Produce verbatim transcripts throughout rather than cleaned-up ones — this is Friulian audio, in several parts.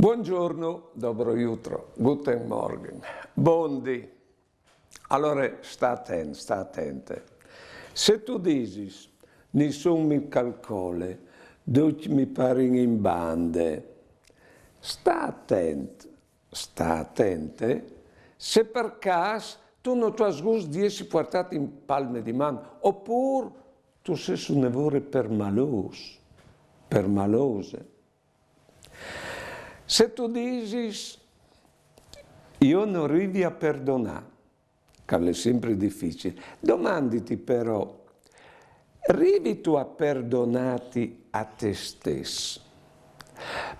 Buongiorno, dobro jutro, guten Morgen, bondi. Alore, sta atent, sta atente. Se tu disis, nissun mi calcole, ducj mi parin in bande, sta atent, sta atente, se par câs tu no tu âs gust di jessi puartât in palme di man, opûr tu sês une vore permalôs, permalose. Se tu disis, jo no rivi a perdonâ, che al è simpri dificil, domanditi però, rivistu a perdonâti a te stes?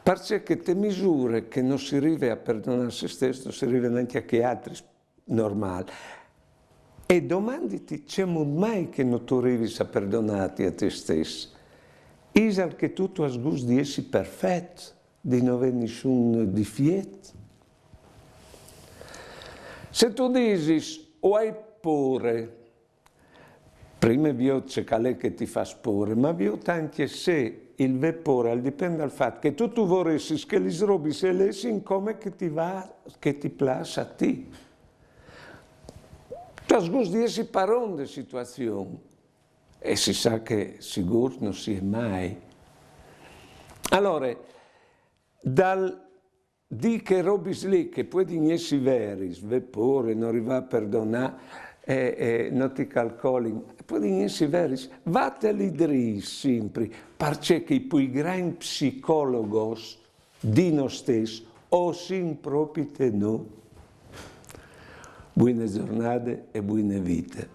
Parcè che te misure che no si rive a perdonâ se stes, no si rive nancje a chei altris, normâl. E domanditi cemût mai che no tu rivis a perdonâti a te stes. Isal che tu tu âs gust di jessi perfet, di no vê nissun difiet? Se tu disis, o ai pôre, prime viôt ce che al è che ti fâs pôre, ma viôt ancje se il vê pôre al dipent dal fat che tu tu voressis che lis robis a lessin come che ti va, che ti plâs a ti. Tu âs gust di jessi paron de situazion, e si sa che sigûr no si è mai. Alore, dal dî chês robis li che a puedin jessi veris, vê pôre, no rivâ a perdonâ, e, e no ti calcolin, a puedin jessi veris, vateli drit simpri, parcè che i plui grancj psicologos di nô stes o sin propit nô. Buine zornade e buine vite.